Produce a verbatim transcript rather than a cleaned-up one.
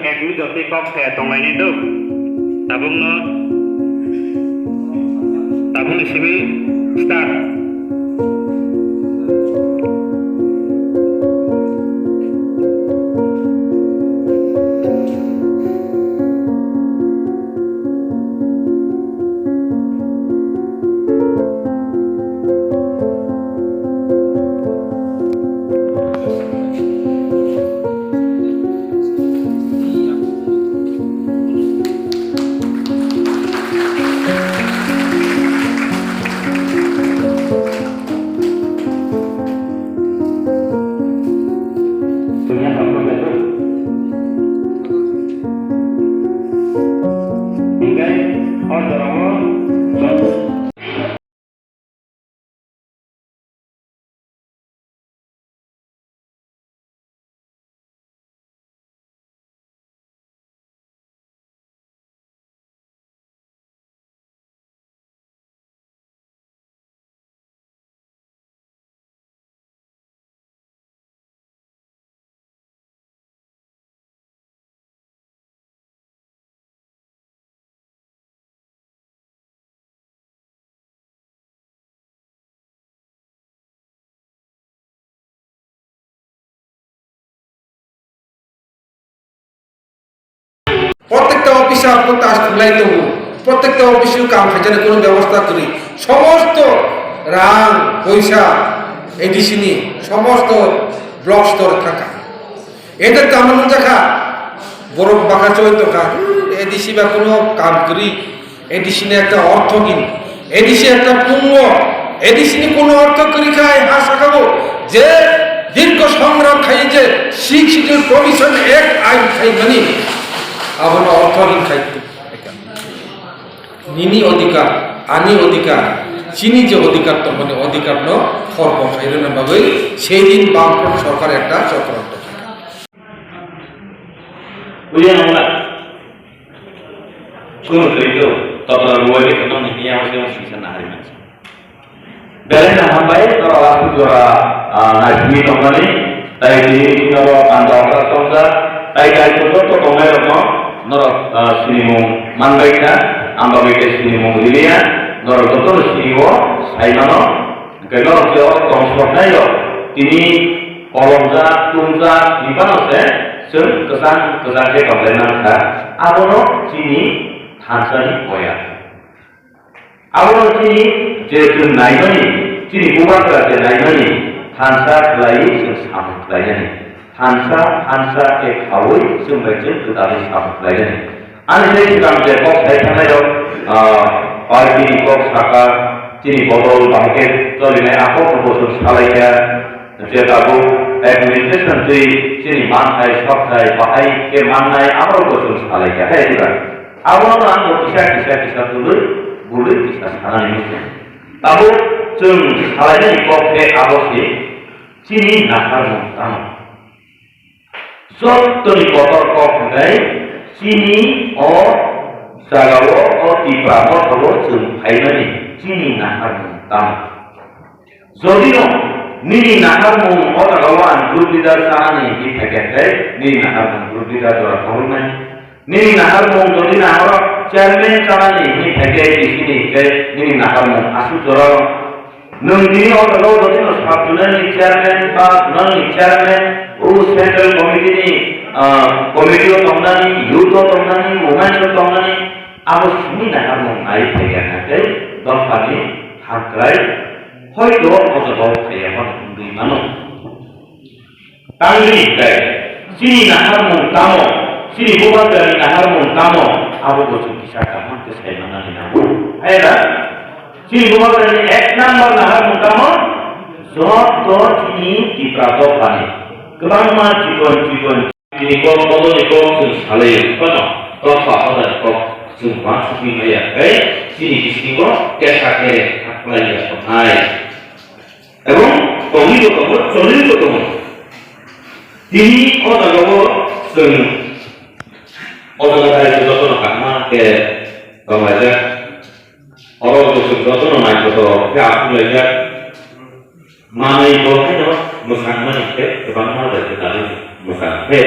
Ekni jotoi kok saya tonglaini duk. Tabukno, tabukni simi start. Hingke o jorao Protekta officer ko tas thulai tongo, protekta office o kam khaijani kono bebosta kwrwi, somosto rang poisa A D C ni somosto block store thangkha. Ede tamo nungjakha, borok baka choi tongkha, "Hmm, A D C ba kuno kam kwrwi, A D C ni ekta orthohin, A D C ekta pungo, A D C ni kuno ortho kwrwi kha, ha sakabo je dirgho songram khai je Sixth Schedule Commission Act ain khai mani, abono orthohin khai." Nini odhikar, ani odhikar, chini je odhikar tongmani odhikar no khorbo khairwna bagwi seidin Bamfront sorkar ekta chokranto khaikha. Buya nangla. Kuno twido, topra ruwai khe tongni hiya wase wase bisa nahari mansa. Belai no hambai, norok aswk jora, ah, naisingwi tongmani, tai tini norok panda okra chongjak, tai tai joto tongnai rokno norok, ah, sinimung manbai kha, ang bagwi khe sinimung riliya, norok jotono sinio, saimano, hwnkhe norok je o tongsoknai rok tini kolomjak, tumjak, hinphano se chwng kwchang kwchang khe tonglai mankha, abono chini thansani koya. Abono chini je chwng naimani, chini bubagra je naimani, thansa khlaiwi chwng samung khlainani. Thansa, thansa khe khaui chwng bai chwng kwtalwi samung khlainani. Ani tei swkang je kok sai thangnai rok, ah, party ni kok saka, chini bodol bahai khe cholinai a kok no bo chwng salaikha. Je tabuk administration twi chini manthai, sokthai, bahai khe mannai, abo bo chwng salaikha. Hai diba? Abono ang bo kisa, kisa, kisa tului, bului kisa sanani muchung. Tabuk chwng salainani kok khe abo se chini naharmung tamo. Jottoni kotor kok hwnkhe chini o jagao, o Tipra mothao chwng phaimani chini naharmung tamo. Jodino nini naharmung o jagao ang group leader chanani hinwi phaikha khe, nini naharmung group leader jora thangwi mani. Nini naharmung jodi naharo chairman chanani hinwi phaikhe, B C ni hinkhe nini naharmung aswk jorao. Nwng tini o jagao jodi no sab zonal ni chairman ba zonal ni chairman, o central committee ni, ah, committee o tongnani, youth o tongnani, women o tongnani, abo simi naharmung nai phaikha khe dophani hamkrai hoito o jagao phaiya phano wngwi mano. Tangri hinkhe, chini naharmung tamo, chini bubagrani naharmung tamo, abo bo chwng kisa kaham khe sai manani nango. Hai da? Chini bubagrani ek number naharmung tamo, joto chini Tipra dophani kwbangma chikon chikon chini kok bodolni kok chwng salai phano, dopha hodani kok chwng uansukwi maya khe, chini bisingo kesa kere khaklaiya tongnai. Ebong tongwi bo tongo, choliwi bo tongo. Tini o jagao chwng o jaga dai jotono kaham khe tonglaijak. Oro bo chwng jotono naithotok khe achuk laijak. Manwi bo haino mwsang mani khe kwbangma bai khe dalwi mwsang. Khe